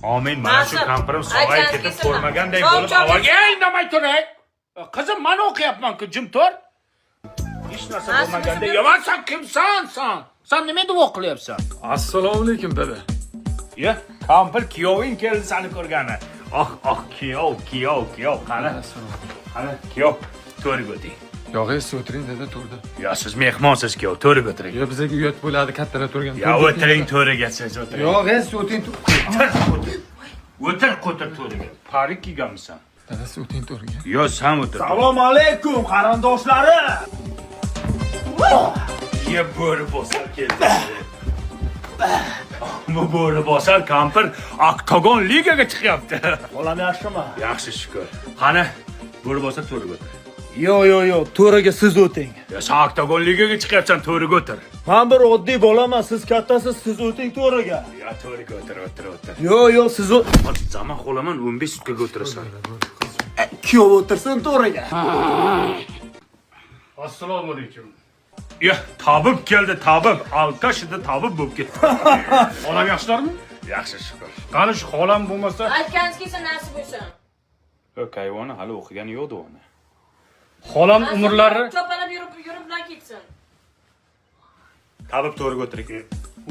Amin, mana shu Nasib. kampirim sog'ayib Aytganingiz ketib kelsin. ko'rmaganday Chop, bo'lib chop, avvalgi indamay turing. Qizim, mana o'qiyapman-ku, jim tur. Hech narsa Nasib, bo'lmaganday. nasib. Yomon, sen kimsan sen? Sen nima duo qilyapsan? Assalomu alaykum dada. Ya, kampir kuyoving keldi seni ko'rgani. Oh, oh, kuyov, kuyov, kuyov, qani? Qani, kuyov, to'rga o'ting. Yo'q, siz o'tiring dada to'rda. Yo, siz mehmonsiz kuyov, to'rga o'tiring. Yo, bizga uyat bo'ladi kattalar turgan. Ya, o'tiring to'riga siz o'tiring. Yo'q, siz o'tiring. O'tir, o'tir. O'tir, qo'tir to'riga. Parik kiyganmisan? Dada, siz o'tiring to'riga. Yo, sen o'tir. Assalomu alaykum qarindoshlari. Ye, bo'ri bosar keldi. Bu bo'ri bosar kampir oktagon ligaga chiqyapti. Bolam yaxshimi? Yaxshi, shukur. Qani, bo'ri bosar to'riga o'tir. Yo'q, yo'q, yo'q, to'riga siz o'ting. Ya, sen oktagon ligaga chiqyapsan, to'riga o'tir. Men bir oddiy bolaman, siz kattasiz, siz o'ting to'riga. Ya, to'riga o'tir, o'tir, o'tir. Yo'q, yo'q, siz Zaman xo'laman 15 sutkaga o'tirasan. Kuyov o'tirsin to'riga. Assalomu alaykum. Ya, tabib keldi, tabib. Alkashida tabib bo'lib ketdi. Xolam yaxshilarmi? Yaxshi, shukur. Qani shu xolam bo'lmasa, Aytganingiz kelsin, nasib bo'lsin. Kayvoni hali o'qigani yo'qdi uni. Xolam umrlari Chopalab yurib, yurib bilan ketsin. Tabib to'riga o'tiring.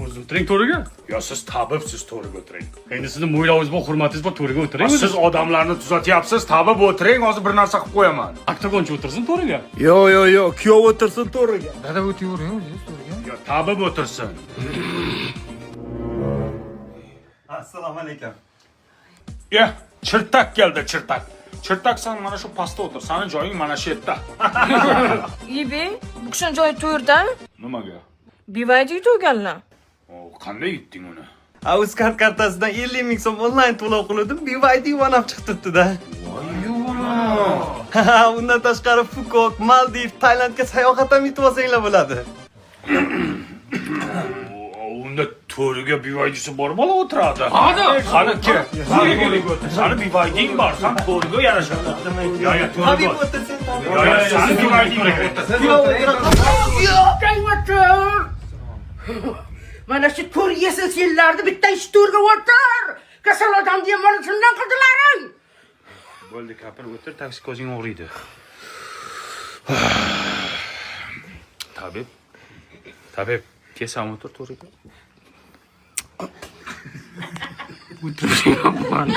O'zi o'tiring to'riga. Yo, siz tabibsiz, to'riga o'tiring. Endi sizni mo'ylovingiz bor, hurmatingiz bor, to'riga o'tiring. Siz odamlarni tuzatyapsiz, tabib o'tiring, hozir bir narsa qilib qo'yaman. Oktagonchi o'tirsin to'riga. Yo'q, yo'q, yo'q, kuyov o'tirsin to'riga. Dada, o'tavering o'zingiz to'riga. Yo, tabib o'tirsin. Assalomu alaykum. Ya, chirtak keldi, chirtak. Chirtak, sen mana shu pastda o'tir. Sani joying mana shu yerda. Ibe, bu kishini joyi to'rdami? Nimaga? BYD yutganlar. O, qanday yutding uni? Uzcard kartasidan 50 ming so'm onlayn to'lov qildim, BYD One up chiqibdi-da. Ha, undan tashqari Phuket, Maldiv, Tailandga sayohat ham yutib olsanglar bo'ladi. Unda to'riga BYD'si bor bola o'tiradi. Qani? Qani, kel. Sani BYDing bor, san to'riga yarashadi. Yo, yo, to'riga. Tabib o'tirsin, tabib. Yo, yo, sani BYDing bor. Kuyov o'tiradi. O'tir. Mana shu to'r yesin senlarni, bitta ish to'rga o'tir. Kasal odamni ham mana shundan qildilaring. Bo'ldi, kapir, o'tir, taksi ko'zing og'riydi. Tabib. Tabib, kelsam o'tir to'riga. O'tiryapman.